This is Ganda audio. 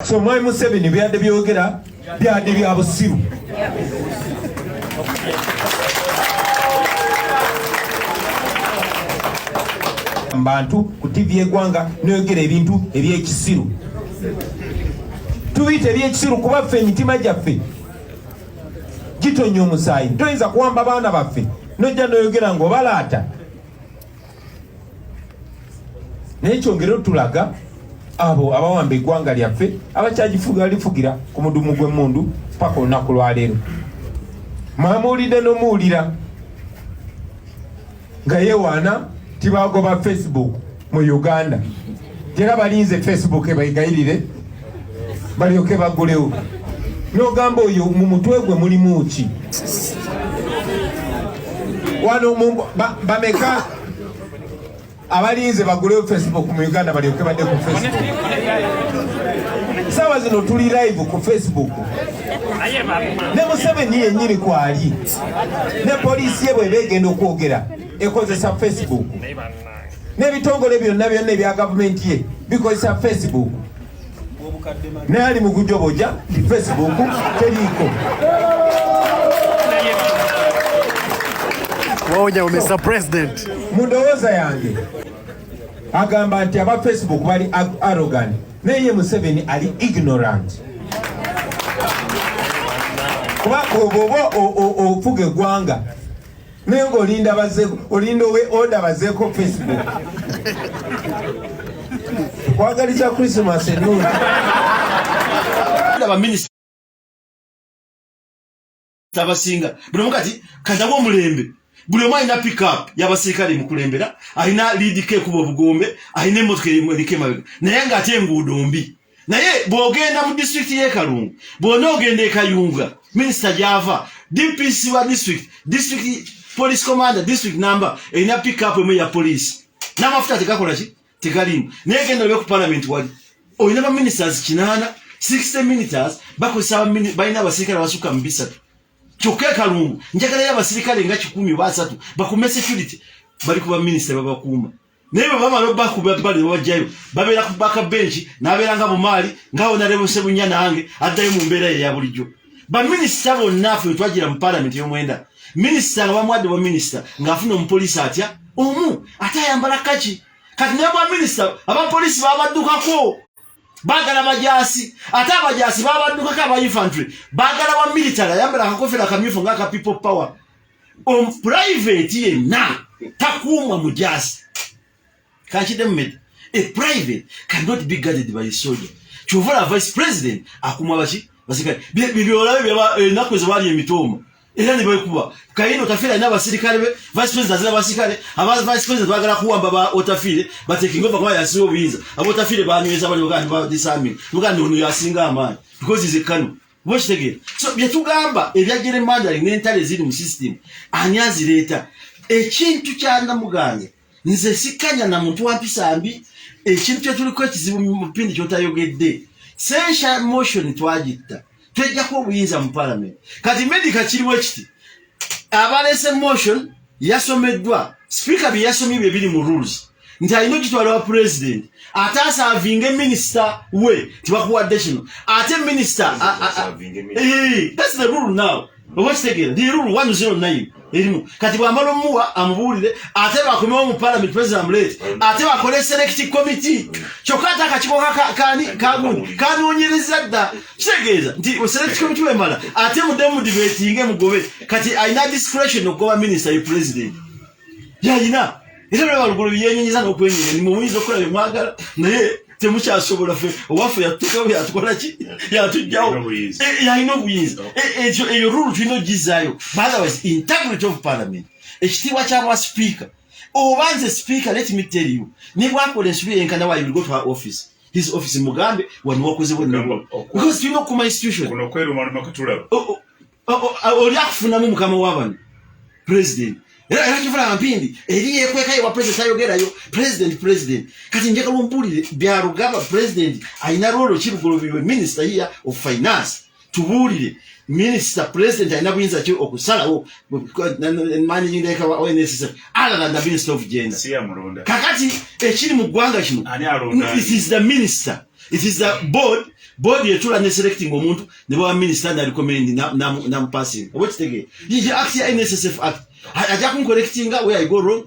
So Mwami Museveni byadde byogera byadde bya busiru. Bantu ku TV y'eggwanga noyogera ebintu ebyekisiru, tubiyita ebyekisiru kuba ffe emitima gyaffe gitonya omusaayi. Toyinza kuwamba baana baffe nojja noyogera ng'obalaata. Naye kyongere otulaga abo abawamba eggwanga lyaffe abakyagifugalifugira ku mudumu gw'emmundu paka olunaku lwaleero. Mwamuwulidde n'omuwulira nga yewaana tibagoba Facebook mu Uganda, era balinze Facebook ebayigayirire balyoke bagulewo. N'ogamba oyo mu mutwe gwe mulimu ki? Wano bameka abalinze bagulewo Facebook mu Uganda balyoke badde ku Facebook? Saawa zino tuli live ku Facebook, ne Museveni yennyini kwali, ne poliisi ye bweba egenda okwogera ekozesa Facebook, n'ebitongole byonna byonna ebya gavumenti ye bikozesa Facebook, naye ali mu kujoboja nti Facebook teriiko. Mr. President. Mu ndowooza yange agamba nti aba Facebook bali arrogant, naye ye Museveni ali ignorant. Kuba bw'oba ofuga eggwanga naye ng'olinda bazeeko, olinda owe order bazeeko Facebook. Kwagaliza Christmas ennungi. Baminisita abasinga buli omu kati katabu omulembe, buli omu alina pickup y'abasirikale emukulembera, alina lead ke ekuba obugombe, alina emmotoka eriko emabega, naye ng'ate enguudo mbi. Naye bw'ogenda mu disitulikiti y'e Kalungu, bw'ona ogenda e Kayunga, minisita gy'ava, DPC wa district, district police commander, district number erina pickup emu eya poliisi, n'amafuta tegakola ki, tegalimu. Naye genda olabe ku parliament, wali olina ba ministers 8, 60 ministers bakozesa, balina abasirikale abasukka mu 300. Kyokka e Kalungu njagalayo abasirikale nga 1 oba 3 bakume security, bali ku baminisita babakuuma. Naye bwe bamala obakuba bali babajjayo, babeera ku back bench, n'abeera nga bumaali nga honorable Sebunya nange addayo mu mbeera ye eya bulijjo. Baminisita bonna ffe twagira mu parliament y'omwenda, minisita nga bamuwadde bwa minisita ng'afuna omupoliisi atya omu ate ayambala kaki. Kati naye bwa minisita abapoliisi babaddukako baagala bajaasi, ate abajaasi babaddukako aba infantry baagala wa military ayambala akakofera akamyufu ng'aka People Power. Private yenna takuumwa mujaasi. Kankidemu medi, a private cannot be guarded by a soldier. Kyova la vice president akuumwa baki, basirikale. Byolabe ennaku ezo baali emitooma era ne bekuba Kahinda Otafiire alina abasirikale be, vice president azina abasirikale. Aba vice president bagala kuwamba ba Otafiire batekinga over kuba yasinga obuyinza. Aba Otafiire banyweza bali bagandi ba disarming bagandi ono yasinga amaanyi because is a kano oba kitegeera. So byetugamba ebya gerrymandering n'entalo eziri mu system, ani azireeta? Ekintu kya Namuganza, nze sikkanya na muntu wa mpisa mbi. Ekintu kyetuliko ekizibu mu pindi kyotayogedde, censure motion twagitta, twejjako obuyinza mu parliament. Kati medica kiriwo ekiti, abalese motion yasomeddwa speaker, bye yasomye bye biri mu rules nti alina okitwala wa president ate aservinga minisita we tibakuwadde kino, ate minisita, that's the rule now, oba kitegeera, the rule 109 erimu. Kati bwamala omuwa amubuulire, ate bakomewo mu parliament, president amuleete, ate bakole select committee. Kyokka ate akakiiko kani kagundi kanoonyereza dda, kitegeeza nti select committee wemala ate mudde mudebatinge mugobe. Kati alina discretion okugoba minisita ye president yalina, era lweba lugulu byenyonyiza n'okwenyenya nimumuyinza okukola byemwagala, naye temukyasobola. Ffe owaffe yatuteekawo, yatukola ki, yatugjawo, yalina obuyinza. Ekyo eyo rule tulina ogizaayo. Otherwise integrity of parliament, ekitiibwa kyabwa speaker, oba nze speaker, let me tell you, ne bwakola ensobi yenkana wa, you will go to her office, his office, mugambe wano wakoze bwenna, because tulina okukuma institution. Oli akufunamu mukama w'abano president, era kivula mpindi eri yekwekayo wa president ayogerayo president president. Kati njagala ompulire Byarugaba, president alina role ki? Lugoloobi, minister here of finance, tubuulire minister, president alina buyinza ki okusalawo managing director wa ONSS other than the minister of gender? Kakati ekiri mu ggwanga kino, it is the minister, it is the board. Board etula ne selecting omuntu ne bwa minister na recommend na namupassing. Oba kitegeera? Act ya NSSF Act, ajja kuncorrectinga where I go wrong.